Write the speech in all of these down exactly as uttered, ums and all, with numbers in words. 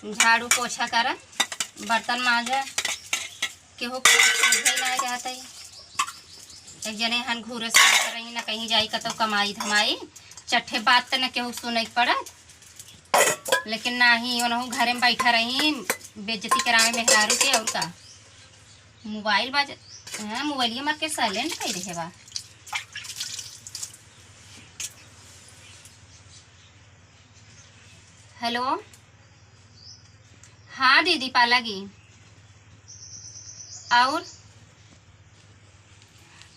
झाड़ू पोछा करा, बर्तन मांजा, केहू के सोझे ना जात है। एक जने हन घूरे से बैठ रही, ना कहीं जाई कतौ कमाई धमाई, चट्ठे बात त न केहू सुनै के पड़त, लेकिन नाही, ओनहू घरे में बैठा रही, बेइज्जती करावे मेहरारू के, और का। मोबाइल बाज, हाँ, मोबाइलिया मार के silent कइ रहे बा। हेलो, हाँ दीदी पालागी, और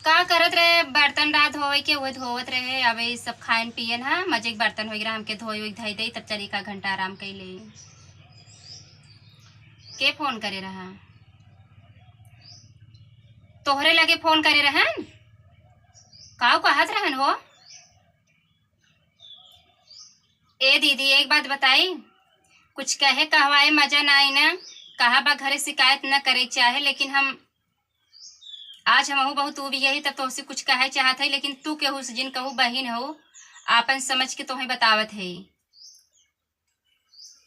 का करत रहे? बर्तन रहा धोवे के, उहे धोवत रहे। अब ई सब खाएन पियन ह, मजे के बर्तन होइ रहा, हमके धोए ओए धई दे, तब चली एक घंटा आराम कइ ले। के फोन करे रहा? तोहरे लगे फोन करे रहन? काऊ कहत रहन हो? ए दीदी, एक बात बताई, कुछ कहे कहवाए मजा ना आई ना, कहा बा घरे शिकायत न करे के चाहे, लेकिन हम आज हमहू बहुत ऊब यही तब तोहसे कुछ कहे चाहत है, लेकिन तू केहू से जिन कहू बहिन हो, आपन समझ के तोहे बतावत है।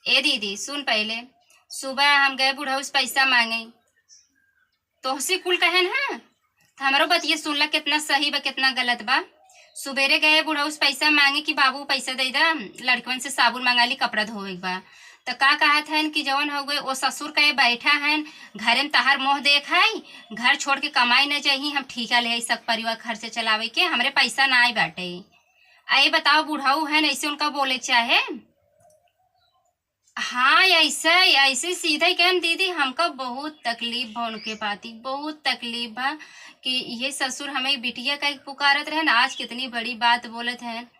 ए दीदी, सुन पहले, सुबह हम गए बुढ़ऊ से पैसा मांगे, तोहसे कुल कहेन ह, त हमरो बतिये सुनला, केतना सही बा, केतना गलत बा। सुबेरे गए बुढ़ऊ से पैसा मांगे कि बाबू पैसा दे दा, लड़कवन से साबुन मंगा ली, कपड़ा धोवे के बा। त का कहत हन कि जवन हो गए, ओ ससुर कहे बैठा हन, घरे में तहार मोह देख है, घर छोड़ के कमाई न जाही, हम ठीका ले आई सब परिवार खर्चा चलावे के, हमरे पैसा ना आई बाटे। आ ये बताओ, बुढ़ऊ हन, ऐसे उनका बोले के चाहे? हाँ, ऐसे, ऐसे सीधे कहन दीदी, हमका बहुत तकलीफ बा उनके पाती, बहुत तकलीफ बा कि ये ससुर हमें बिटिया का एक पुकारत रहन, आज कितनी बड़ी बात बोलत हैं।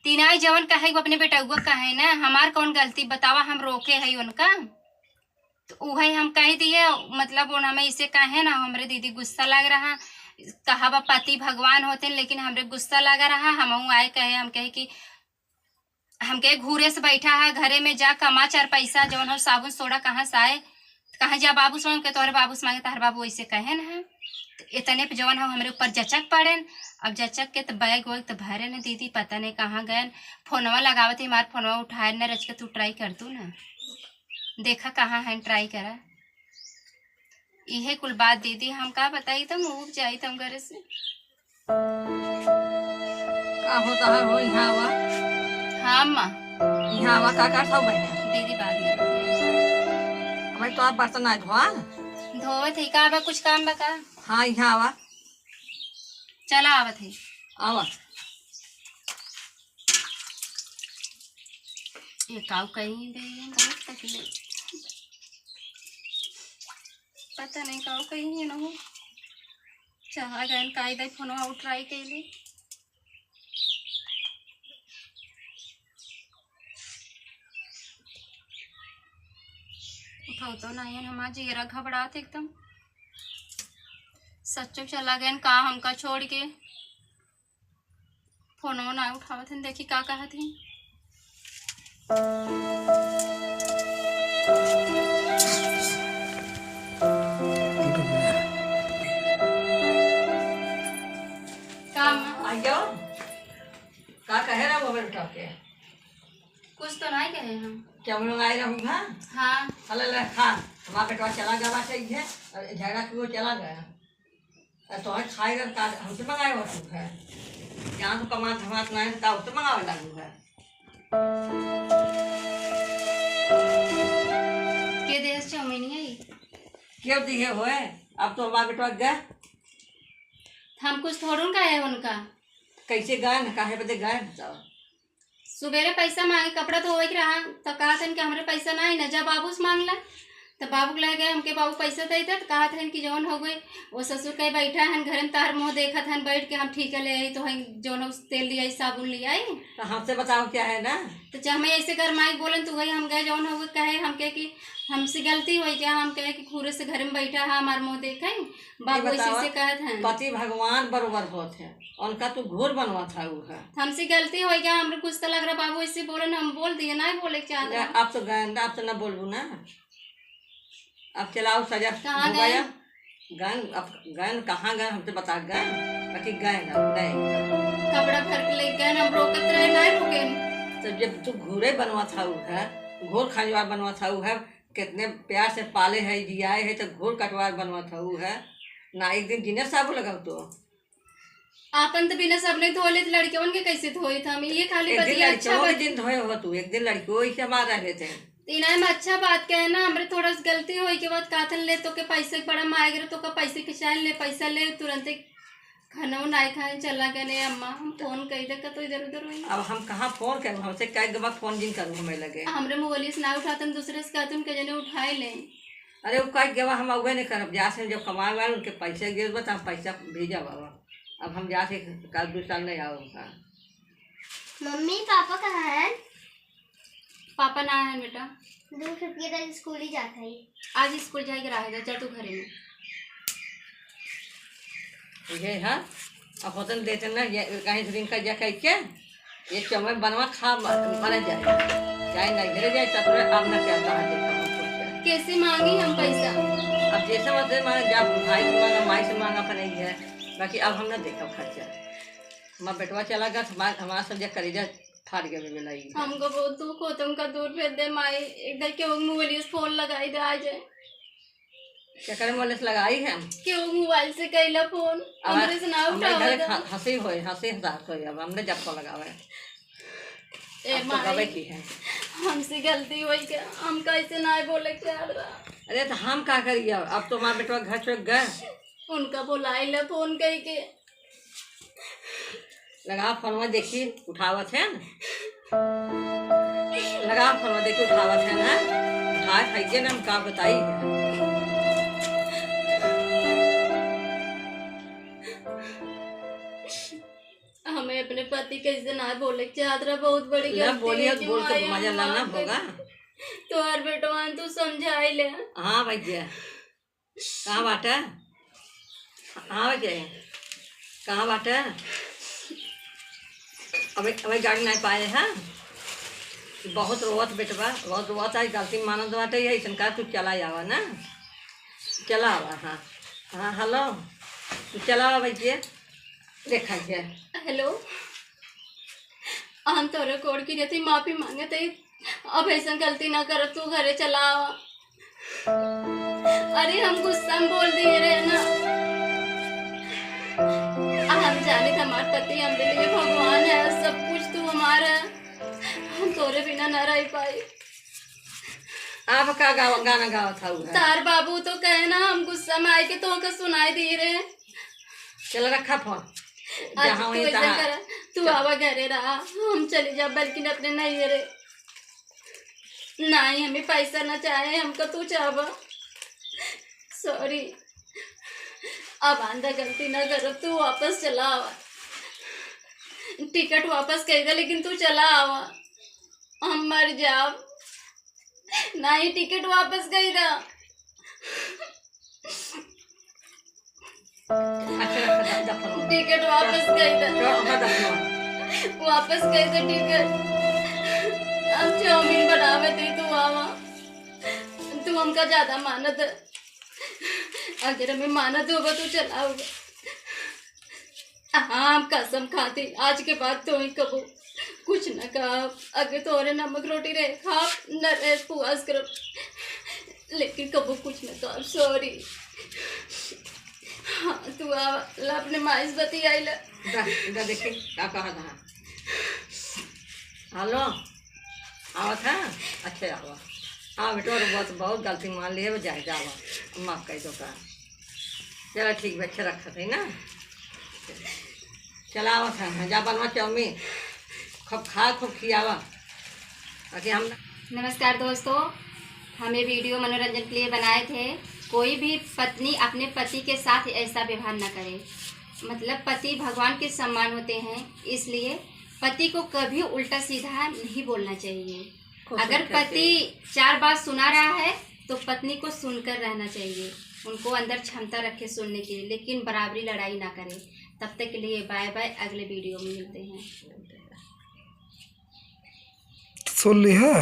तिनाई जवन कहे, वो अपने बेटउआ कहे ना, हमार कौन गलती बतावा, हम रोके है उनका? तो उहे हम कह दिए, मतलब, उन हमें इसे कहे ना, हमरे दीदी गुस्सा लग रहा, कहा बा पति भगवान होते हैं, लेकिन हमरे गुस्सा लगा रहा, हम आए कहे, हम कहे कि हमके घूरे से बैठा है, घरे में जा कमा चार पैसा, जौन हो साबुन सोडा कहाँ से आए, कहाँ जा बाबू से मांगे, तोहरे बाबू से मांगे, तोहरे बाबू ऐसे कहे न है। तो इतने पे जौन हो हमरे ऊपर जचक पड़ेन। अब जचक के तो बैग वैग तो भरे न दीदी, पता नहीं कहाँ गए। फोनवा लगावत ही, हमार फोनवा उठाए न, रच के तू ट्राई कर तू ना, देखा कहाँ है, ट्राई करा। इहे कुल बात दीदी, हम का बताई, एकदम ऊब जाई तुम घरे से। का होता है हो, यहाँ आवा। हाँ, अम्मा। यहाँ आवा, का करत हौ बहिनी? दीदी, बाद में। अबे तो आप बर्तन ना धोआ। धोवत ही, का बा, कुछ काम बा का? हाँ, यहाँ आवा। चला, आवत ही। आवा। ये काऊ कहीं बे, बहुत तकलीफ। पता नहीं काऊ कहीं है ना हो। चाहा गए काई दे फोनवा उठाई के लिए। उठाओ तो नहीं है, हमारा जियरा घबरात एकदम। सच्चो चला गए का हमका छोड़ के। फोनो ना उठावत हन, देखी का कहत हन। का माँ? आइयो, का कहे रहा वो बेटा के? कुछ तो नहीं कहे हम। क्या हम लोग आए रहू, हाँ? हाँ। अले ले खा, हमारा बेटवा चला गया बाटे, ये झगड़ा के वो चला गया। आ तोहर खाए का का हमसे मंगाए हो तू है? यहाँ तो कमात धमात ना है, तो का उससे मंगावे लागू है? के देश चाउमीन है? क्यों दिए होए? अब तो हमार बेटवा गए। हम कुछ थोड़ू न कहे उनका। कैसे गए न, काहे बदे गए न तो? सुबेरे पैसा मांगे, कपड़ा धोवे के रहा, तो कहत हन कि हमरे पैसा ना है ना, जा बाबू से मांग ला। तो बाबू के लगे गए, हमके बाबू पैसा दे दे, तो कहत हन कि जौन हो गए, वो ससुर कहे बैठा हन, घर में तार मुंह देखत हन, बैठ के हम ठीक ले आई, तो हम जौन हो तेल ले आई, साबुन ले आई। तो हमसे बताओ क्या है ना? तो चाहे हमें ऐसे घर माई बोलन, तो वही हम गए, जौन हो गए, कहे, हम कहे कि हमसे गलती हो गया, हम कहे कि घूरे से घर में बैठा है, हमार मुंह देखे, ये बाबू ऐसे बतावा, ऐसे कहत हैं। पति भगवान बरोबर होत है, उनका तू घूर बनवा था उ है। हमसे गलती हो गया, हमरे गुस्सा लग रहा, बाबू ऐसे बोले ना, हम बोल दिए, ना बोले के चाहत या रहा। अब तो गए, अब तो ना बोलबू ना। अब चलाओ सजा, कहाँ हो गया? गए? गए, अब गए, कहाँ गए, हमसे बता गए, बाकी गए ना, गए। कपड़ा भर के ले गए, हम रोकत रहे, ना रुके। तो जब तू घूरे बनवा था उ है, घूर खजुआर बनवत हऊ है, कितने प्यार से पाले है, जियाए है, तो घूर कटवार बनवत हऊ है ना। एक दिन जीने साबु लगाओ तो। आपन तो बिना साबुने धो लेत, लड़कियों के कैसे धोई था हम? ये खाली एक दिन बतिया अच्छा लड़कियों के बात। दिन धोए हो तू, एक दिन लड़कियों ही से हमारा रहते हैं। इनाय में अच्छा बात कहे ना, हमरे थोड़ा सा गलती होई के बाद काथन ले तो के पैसे के बड़ा मांग रहे, तो का पैसे के चाहे ले, पैसा ले, तुरंते खाना उना खाए चला गए। ने अम्मा, हम फोन कई दे का तो इधर उधर हुई। अब हम कहाँ फोन करूँ, हमसे कई गवा फोन जिन करूँ हमें लगे। हमरे मोबाइल से ना उठाते, हम दूसरे से कहते, उनके जने उठाए ले। अरे वो कई गवा हम अउबे नहीं करब, जा से जब कमाए वाले उनके पैसे गिर बा, तो हम पैसा भेजा बाबा। अब हम जा से कल दो साल नहीं आओ उनका। मम्मी, पापा कहाँ हैं? पापा ना आए हैं बेटा। दो छुट्टी तक स्कूल ही जाता है। आज स्कूल जाए के रहा है, जा तू घरे में। ये है, अब होतन देते ना, ये कहीं से इनका जा कह के, ये चौमे बनवा खा म-, मरे जाए। चाहे नहीं घरे जाए, तब तक अब ना क्या कहा देखा हम कुछ। कैसे मांगी हम पैसा? अब जैसे मत दे, मांगे जा भाई से मांगा, माई से मांगा, अपन यही है। बाकी अब हम ना देखा खर्चा। हमार बेटवा चला गया, हमार, हमार सब जा करेजा फाट गया बेबे लाई। हमको बहुत दुख होता, उनका दूर भेज दे माई। एक दाई के मोबाइल से फोन लगाई दे, आ जाए। क्या करे मोबाइल से लगाई है? के वो मोबाइल से कैला फोन, अब हमरे से ना हमरे उठावा घरे था। ह-, हंसी होए, हंसी हंसात होए, अब हमने जब को लगावे। ए अब तो माई, गवे की है। हमसे गलती होई के, हम कैसे ना बोले के यार। अरे तो हम का करिए, अब तो हमार बेटवा घर छोड़ गए। उनका बुलाई ले फोन कई के। लगा फोनवा देखी, उठावत है ना। लगा फोनवा देखी, उठावत है ना। उठाए है के ना, हम का बताई। हमें अपने पति के इज्जत ना बोले के चाहत रहा, बहुत बड़ी ना गलती बोली, है कि बोल के माई, मजा हम लाना माफ कर होगा। दे। तोहर बेटवान तू समझाई ले। हाँ भैया। कहाँ बाटे? हाँ बच्चे, कहाँ बाटे? अबे, अबे गाड़ी नहीं पाए हैं। बहुत रोवत बेटवा, बहुत रोवत है, गलती मानत बाटे, ये ऐसन का तू चला आवा ना, चला आवा। हाँ, हाँ, हेलो, तू चला आवा बच्चे, देखा के। हेलो, हम तोरे कोड़ की रहती माफी मांगत है, अब ऐसा गलती ना कर, तू घरे चला आवा। अरे हम गुस्सा में बोल दिए रहे ना। आ, हम जाने थे हमार पति हमरे लिए भगवान है, सब कुछ तू हमारा है, हम तोरे बिना ना रह पाई। आप का गाव-, गाना गावत हऊ है? तार बाबू तो कहे ना, हम गुस्सा में आए के तोहका सुनाई दिए रहे। चल रखा फोन। आज जहाँ तू वहीं ऐसा तहाँ। कर, तू चल। आवा घरे रहा, हम चली जा बल्कि अपने नैहरे। नहीं, हमें पैसा ना चाहे, हमका तू चाहबा। सॉरी, अब आंदा गलती ना करब, तू वापस चला आवा, टिकट वापस कई दे, लेकिन तू चला आवा, हम मर जाब। नहीं, टिकट वापस कई दा। अच्छा, रख, रख, रख, रख। टिकट वापस कई दा। रख, रख, रख, रख। वापस कई दा टिकट। हम चाउमीन बनावे दी, तू आवा। तू हमका ज्यादा मानत है। अगर हमें मानत होगा, तू चला होगा। हाँ, हम कसम खाती, आज के बाद तो ही कबो कुछ न कहा। अगर तोरे नमक रोटी रहे, खा, न रहे, उपवास करब, लेकिन कबो कुछ न कहा। सॉरी। हाँ, तू आ, ला अपने माई से बतियाई ला। दा, दा देखी, का कहा था? हेलो, आवत है? अच्छा, आवा। हाँ, बेटवा, बहुत, बहुत गलती मान ली है, जाए, जावा। माफ कर दो का। चला, ठीक बा, अच्छा रखत है ना। चला, आवत है, जा बनवा चाउमीन, खूब खा, खूब खियावा, ताकि हम नमस्कार दोस्तों, हम ये वीडियो मनोरंजन के लिए बनाए थे। कोई भी पत्नी अपने पति के साथ ऐसा व्यवहार न करे, मतलब पति भगवान के समान होते हैं, इसलिए पति को कभी उल्टा सीधा नहीं बोलना चाहिए। कोशिश अगर करते पति हैं। चार बात सुना रहा है तो पत्नी को सुनकर रहना चाहिए, उनको अंदर क्षमता रखे सुनने की, लेकिन बराबरी लड़ाई ना करें। तब तक के लिए बाय बाय, अगले वीडियो में मिलते हैं। सुन ली है?